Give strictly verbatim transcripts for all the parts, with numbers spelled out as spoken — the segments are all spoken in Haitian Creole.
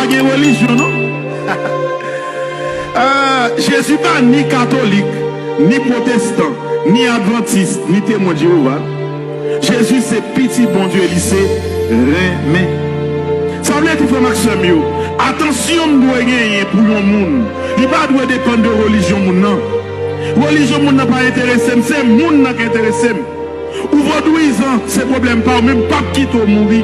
Gen relijyon, non? Ah, Jezi pa ni katolik, ni pwotestan, ni advantis, ni temwen Jewova. Jezi se pitit Bondye, li se renmen. Sa vle di, frè m ak sè m yo, atansyon m dwe genyen pou yon moun, li pa dwe depann de relijyon moun nan. Relijyon moun nan pa enterese m, se moun nan ki enterese m. Ou vodouyizan, se pwoblèm pa w, men m p ap kite w mouri.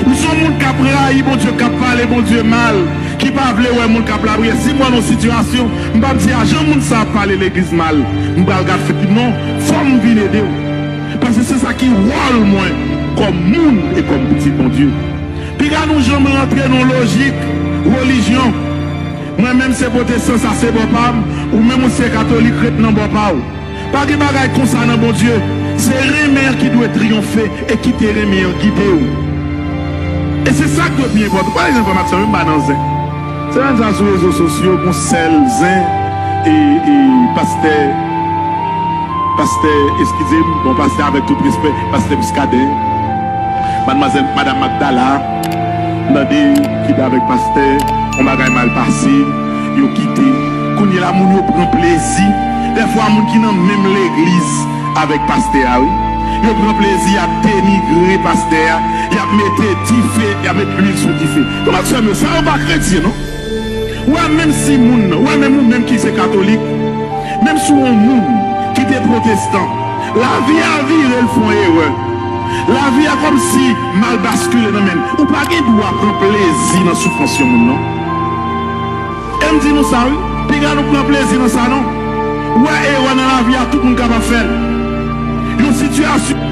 Ou se yon moun k ap rayi Bondye, k ap pale Bondye mal, ki pa vle wè moun k ap lapriyè. Si m wè nan yon sitiyasyon, m p ap di, "A, jan moun sa ap pale legliz mal, m pral gad figi l." Non, fò m vin ede w. Paske se sa ki wòl mwen kòm moun e kòm pitit Bondye. Piga nou janm rantre nan lojik relijyon. Mwen menm se pwotestan, sa se bò pa m, ou menm ou se katolik, ret nan bò pa w. Pa gen bagay konsa nan Bondye. Se renmen an ki dwe triyonfe e kite renmen an gide w. E se sa k dwe pi enpòtan. Pa egzanp, frè m ak sè m, m pa nan zen. Semèn sa sou rezo sosyo, gon sèl zen e, e pastè, pastè, eskize m, bon, pastè, avèk tout respè, pastè Muscadin, madmwazèl, madam Magdala, m tande, kite avèk pastè, yon bagay mal pase, yo kite. Kounye la, moun yo pran plezi. Dèfwa, moun ki nan menm legliz avèk pastè a, wi, yo pran plezi ap denigre pastè a, y ap mete dife, y ap met lwil sou dife. Frè m ak sè m yo, sa yo pa kretyen, non. Ou wè, menm si moun nan, ou wè, menm ou menm ki se katolik, menm si w yon moun ki te pwotestan, lavi a vire l fè yon erè. Lavi a kòmsi mal baskile nan men l. Ou pa gen dwa pran plezi nan soufrans yon moun, non. E m di nou sa, wi. Piga nou pran plezi nan sa, non. Ou wè, erè nan lavi a, tout moun kapab fè l. Yon sitiyasyon